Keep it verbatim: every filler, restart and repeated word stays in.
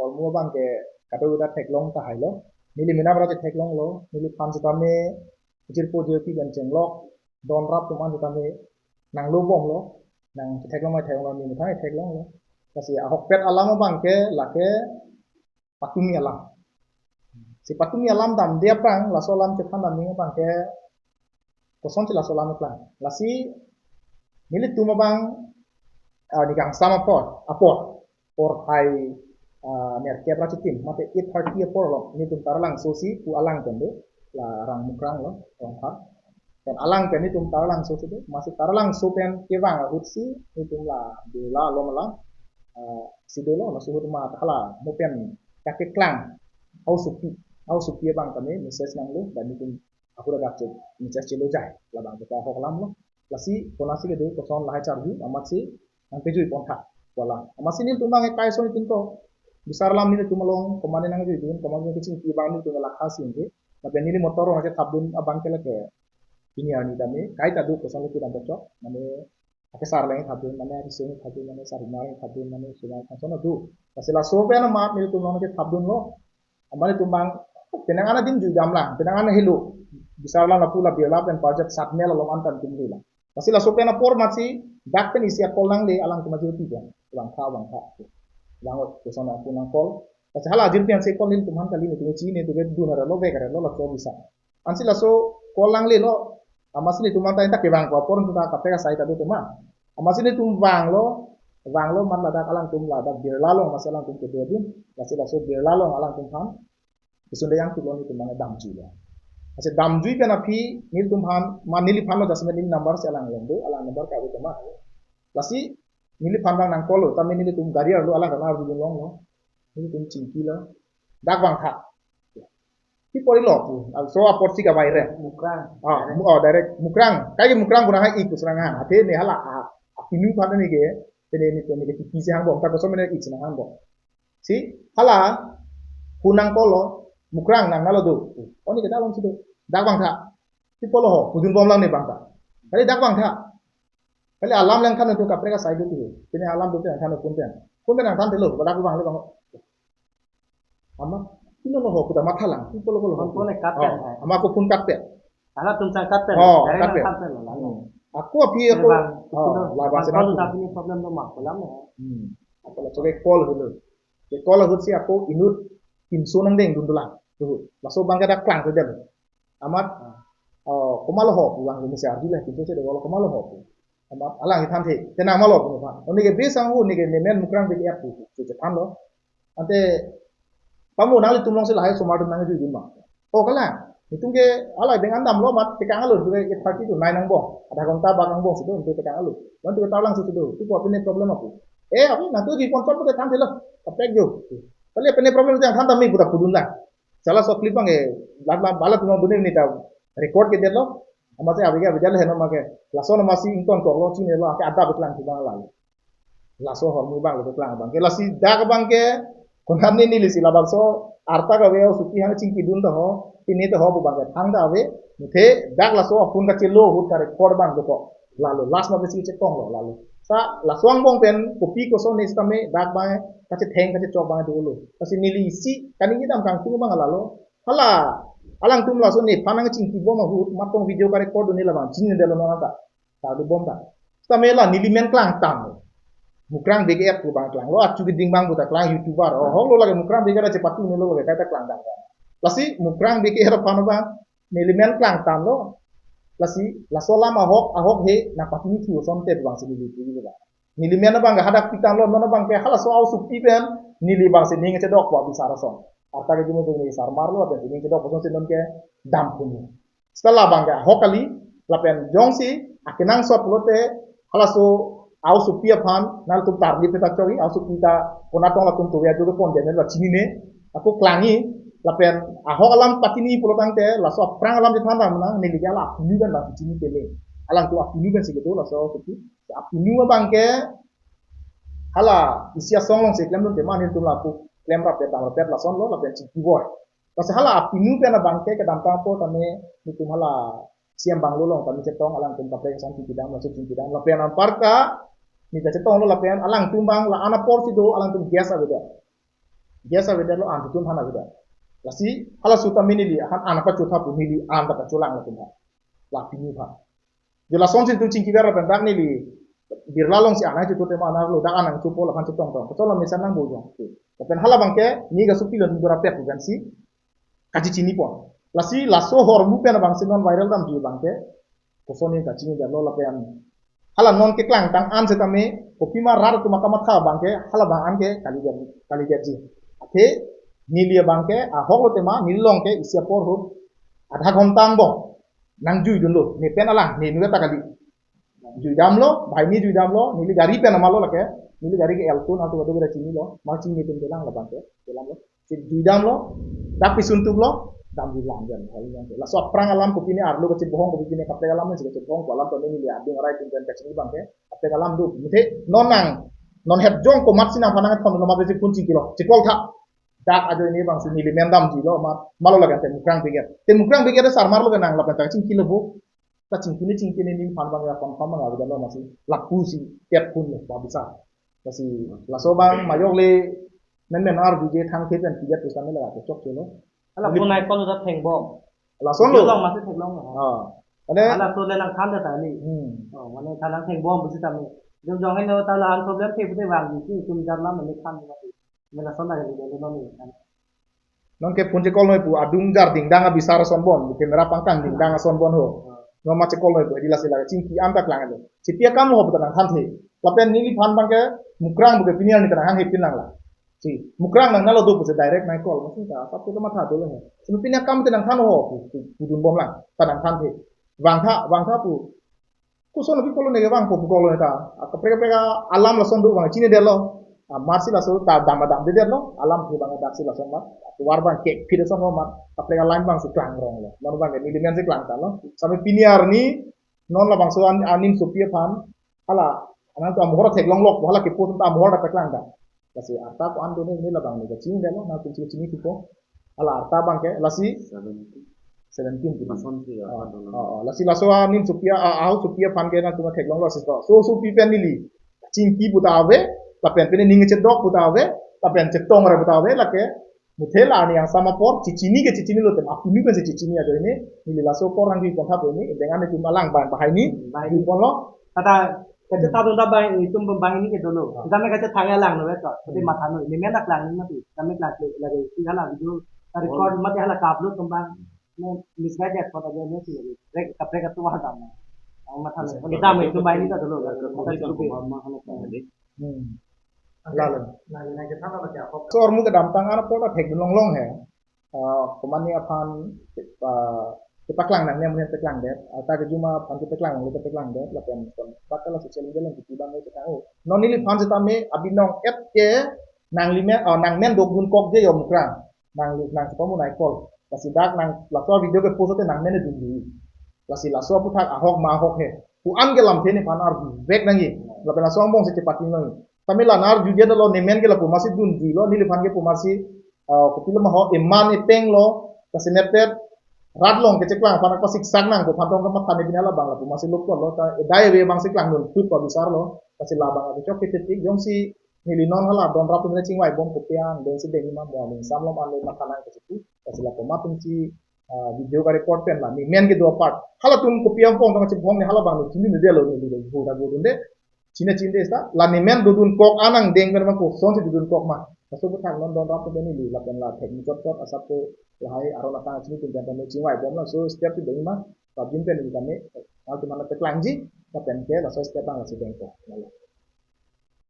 Hormu abang ke kadokave ta theklong tahai lo. Neli mena bara chetheklong lo. Neliphan sitame jirpo jirpi pen chenglok, don rap atum an sitame nanglo bomlo. Nang chetheklong mai theklong lo, neli methang theklong lo. Lasi ahokpet alam abang ke lake patumi alam. Si patumi alam damde aphrang, laso alam chethan damji abang ke kosonsi laso alam keklang. Lasi nelitum abang, ah, neli kangsam apor, apor, porphai, ah, nerkep ra chitim, mate eight thirty apor lo, nelitum Taralangso si pu alang pen do, la Rang Mukrang lo, Rongphar. Pen alang pen nelitum Taralangso si do, amatsi Taralangso pen kevang ahut si, nelitum la Birla along alam, ah, si dolo, laso ahut ma hala mo pen kakeklang, hausopi, hausopi abang kami message nanglo, dan nelitum ahut adak che message chelo jai, labang kita ahok alam lo. Lasi konatsi kedo koson lahai charju, amatsi nangpejui pon tha pu alam. Amatsi nelitum abang kai ason itin ko, bisar alam nelitum along, komatne nangjuidun, komatne kechingki abang nelitum lakha si ke. Lapen neli motor along chethapdun abang ke lake pini arni tame, kaita do koson lake dam chok, mane akesar lang thapdun, mane akesung thapdun, mane sarimar lang thapdun, mane sumar thapdun do. Lasi laso pen amat nelitum along chethapdun lo. Amat nelitum abang, penang an adim jui damlang, penang an helo. Bisar alam lapu la Birla pen Parjat Satmel along an tan tum helo. Lasi laso pen apor amatsi, dak pen isi a-call nangle, alangtum ajirpi pen. Vangtha, vangtha. Vang-ot, koson atum nang-call. Lasi hala ajirpi ansi call nelitum aphan kali, nelitum chinine, nelitum dun arlo, vek arlo, laso bisar. Ansi laso call nanglelo, amatsi nelitum anta anta kevang ko apor nelitum ta kaprek asai ta do tema. Amatsi nelitum vanglo, vanglo amat ladak alangtum ladak Birla along amatsi alangtum kedo dun, lasi laso Birla along alangtum aphan kesun dayang tulo nelitum mane damjuilo. Lasi damjui pen aphi nelitum aphan, ma neliphan lo, jasemet neli number si alang along do, alang number ke ave tema. Lasi neliphan abang nang-call lo, tame nelitum gari arlo alang kana arjulong lo. Nelitum chingkilo. Dak vangtha. Pi apor lo pu. Laso apor si kavai re. Mukrang. Ah, mu-, oh, direct Mukrang. Kaike Mukrang puna ha ik kusrang ha. Athe ne hala, ah, apinu aphan ne ke, tene ne, tene ke tipi si hangbom, ta koson mene ik si nanghangbom. Si, hala, pu nang-call lo, Mukrang nang nalo do. Oh, ne ke dak along si do. Dak vangtha. Pi apor lo ho, pudun bomlang ne abang ta. Kali dak vangtha. Kali alam lang than tu kaprek asai do tu. Pini alam do tu than pun pen. Pun pen nang thanthelo, dak vanglo bang. Amat, pino lo ho, kuda mathalang, pi apor lo ho. Phone, phone cut pen, Oh, eh. Amat ko phone cut pen. Hala tum chang cut pen. Oh, Direct cut nang pen. Cut pen lo, lalo. Hmm. Ako aphi ako, Bang, oh, ito, labang bang, senang call tu. Tapi ni problem tu mak, kolam ya. Hmm. Ako laso ke call helo. Ke call ahut si ako inut pinso nangdengdun dolang. Tu. Laso abang ke dak klang tu dem. Amat, oh, komat lo ho pu, bang ini si arjuleh, pinso si dolo, komat lo ho pu. Amat alang ithanthe, tena malo pu, bang. Oni ke besang hu, ni ke nemen Mukrang B K F pu, pu, pu, chethanlo. Ante, pamu nanglitum along si lahai osomar atum nangjuidun ma. Oh, kalang. Itum ke, alai dengan damlo amat, tekang alo, tu ke eight thirty to nine angbong. Adha ghonta bak angbong si do, itum tekang alo. Itum ke Taralangso si do, tu ko pine problem apu. Eh, apu, nangtuji pon chot pu ke thanthelo. Kaprek jo. Kali pine problem yang than tame pu ta pudun la. Sala so clip abang ke, bla, bla, bala tumang dunia ni ta record kedetlo. Amatsi ave ke ave jalo heno ma ke. Laso amatsi ington korlo, chinilo, ake adap keklang si abang lalo. Laso ahormu abang lo keklang abang ke. Lasi dak abang ke, konat ni neli si labangso arta kave, suki hang chingkidun ta ho, pini ta ho pu abang ke thang ta ave. Muthe dak laso aphone kachelo ahut ka-record abang do ko. Lalo, last ma besi chetong lo, lalo. Sa, laso angbong pen, kopi koson ne sitame, dak abang, kachetheng, kachechok abang dolo. Lasi neli isi, kaningje dam kangtung abang lalo. Hala, alangtum laso nephan nangchingkibom ahut, matong video ka-record do ne labang, chinine detlo non ta. Ta dobom ta. Sitame la, neli men klangtang. Mukrang B K F pu abang klanglo, achu keding abang pu ta klang YouTuber. Oh, hok lo lake Mukrang B K F chepatunelo lake, kaita klangtang. Lasi, Mukrang B K F aphan abang, neli men klangtanglo. Lasi, laso alam ahok, ahok he, nangpatini thu asonte abang si neli pu abang. Neli men abang ke hadak pitanglo, non abang ke halaso aosopi pen, neli abang si ning chedok pu abisar ason. Arta ke jumu jumu ni sarmar lo, lapen ning chedok pu asonsi non ke dam punu. Seta labang ke ahok kali, lapen jongsi, akenangsot pulote, halaso aosopi aphan, nangtum tarli peta chori, aosopi ta, konatong latum tuwe adu ke pon den la chinine, ako klangji, lapen ahok alam patini pulo tangte, laso aphrang alam chethan dam nang, neli ke hala apinu pen abang chini tele. Alangtum apinu pen si kedo, laso aosopi. Apinu abang ke hala isi asong alongsi klemdun tema, nelitum lapu klem rapet dam rapet lason lo lapen chingki bor. Lasi hala apinu pen abang ke kedamtang apor tame nelitum hala C M bungalow along tame chetong, alangtum kaprek ason chingki dam, laso chingki dam lapen anparta neli ta chetonglo lapen alangtum abang la-an apor si do, alangtum guest avedet. Gas avedetlo, an tutun han avedet. Lasi halaso tame neli han an pachotha pu neli an ta pacholang latum ha. La pini pha. Jo lasonsi tu chingki vera pen dak neli birla alongsi an hai chutu tema an arlo dak an nangchopo laphan chetong tong. Kacholo mesan nang bojong. Lapen hala abangke ni ga supilon dora pek pu pensi kachichini pon. Lasi laso hormu pen abangsi non viral damji abangke kosonsi kachinidetlo lapen hala non keklang tang an setame kopima rat atum akamatha abangke hala abang anke kalidet kalidetji. Athe neli abangke ahok lo tema neli along ke isi apor ho adha ghonta angbong nangjuidunlo, ne pen alang ne nuwe ta kali. Juidamlo, banghini juidamlo, neli gari pen amalo lake, neli gari ke Alto nangtum kadokave ta chinilo, ma chini pen kelang labangke, kelang lo. Si juidamlo, dak pisun tuplo, damjuilang jan, hal yang. Laso aphrang alam kopine arlo kachebohong kopine kaprek alam si kachebohong ko alam to neli adung arai tum pen kachini abangke, kaprek alam do, mite, non nang, non het jong komatsi nangphan nangthon lo mate si phone chingkilo, chikol tha. Dak ajoine abangsi neli men damjilo, ma, malo lake Temukrang Brigade. Temukrang Brigade sarmar lo ke nang lapen ta chingkilo bo. Ta chingkini chingkini neliphan abang ya confirm abang avedet lo masi lapusi tet phone lo pa bisa. Lasi laso abang majok le men men arju je thang the pen pidet pusitame la chokchelo. Hala Neli- phone ai call ta thengbom. Lason Yo lo. Long masi theklong lo. Ah. Ane Hala so le nangthan ta ni. Hmm. Oh, mane than nangthengbom pusitame. Jong jong heno ta la an problem the pute vangji, itum jar lam mane than mati. Mane lason la le le non ni. Non ke phone che call noi pu adung jar dingdang abisar ason bon, camera pangkang dingdang ason bon ho. Non ma che call noi pu, di lasi la chingki an ta klang lo. Chipi akam lo ho puta nangthanthe. Lapen neliphan abangke Mukrang pu ke pini arni ta nanghan he pin lang la. Si Mukrang nangnalo do pusi direct nang call. Masi ta sab to matha dolo he. Si pini akam te nangthan ho pu, pu, pudun bom lang. Ta nangthanthe. Vangtha, vangtha pu. Koson api kolo neke vangpo pu kolo ta. Ah, kaprek kaprek alam lason do vang chinidetlo. Ah, amatsi laso ta dam dam dedetlo. Alam ke vang daksi lason ma. Tovar abangke phir ason ma. Kaprek alam abangsi klangrong lo. Non abangke neli men si klang tanglo. Sampai pini arni non labangso an, anim sopi aphan. Hala, anang tu amohor theklong lok, hala ke post ta amohor ta klang ta. Lasi arta ko-an do ne, ne labang ne kachinidetlo, nangtum chini thupo. Hala arta abangke, lasi seventeen. Seventeen tu. Lason ke, ah, apa tu, ah, ah. Lasi laso anim sopi a, ah, aho sopi aphan ke nangtum theklonglo si to. So sopi pen neli chingki puta ave, lapen pine ning chedok puta ave, lapen chetong ra puta ave, lake muthe la ani angsam apor, chichini ke chichinilo te, apini pensi chichini ajoine, neli laso apor nangjuipon tha pu ni, dengan itu malang bang bahai ni, Hmm, bahai ni. Juiponlo. Kata, kachetha dun ta bang, itum bang ini ke dolo. Ah. Kita me kachetha ya lang no, betul. Tapi Hmm. Matha no, ini men dak lang ni mati. Kami lang lagi, lagi, tinggal lagi dulu. Record Oh. Mati hala ka-upload kembang. Ne misguided kota aja ne sih lagi. Kaprek, kaprek itu wah dam. Ang matha no. Bisa. Kita me itu bang ini ta dolo. Ya, Mata kemudian cukup. Mama hala ka ni. Hmm. Lalo. Nah, nah, kita apa ya? Kok So hormu kedamtang an apor ta thekdun longlong he. Ah, komatne aphan, ah, kepaklang nangne amonit paklangdet. Ah, ta kejuma aphan kepaklang nangne paklangdet. Lapen kon bakal social media lang kiti bang kepaklang. Oh, non neliphan setame abinong et ke nanglimen, ah, nangmen dokdunkokje yo Mukrang. Nangli, nangsepamu nang call. Lasi dak nang laso video ke post te nangmen dunji. Lasi laso aputhak ahok ma ahok he. Pu-an ke lamthe nephan arjuvek nangji. Lapen laso angbong si chepati nangji. Tame la nang arjudetlo, nemen ke lapu amatsi dunjuilo, neliphan ke pu amatsi, ah, kopilo ma ho, eman epeng lo, lasi nepet, rat along kecheklang aphan pasiksak nang, pu aphan tong kamatha ne pini labang lapu amatsi lok lo, ta, edai ave abangsi klangdun thut pa bisarlo, lasi labang ave chok ketik, jongsi neli non hala don rap tum chingvaibom kopi an, densi dengji ma mo aning samlo ma le matha nang kesitu, lasi lapu amat tumsi, ah, video ka-record pen la, nemen kedo apart. Halatum kopi angbong tang chibong ne hala abang ne chinidetlo ne le bu ta bu dunde. Chini chinide sta, la nemen dodunkok an angdeng pen abang kosonsi dodunkok ma. Laso aputhak non don rap pen neli lapen la thek ni chot chot asap ko lahai aron atang chini tum pen ne chingvaibom laso step si dengji ma. Pabjin pen neli kami, halatum aphan paklangji, lapen ke laso step abang lasi dengpo. Lalo.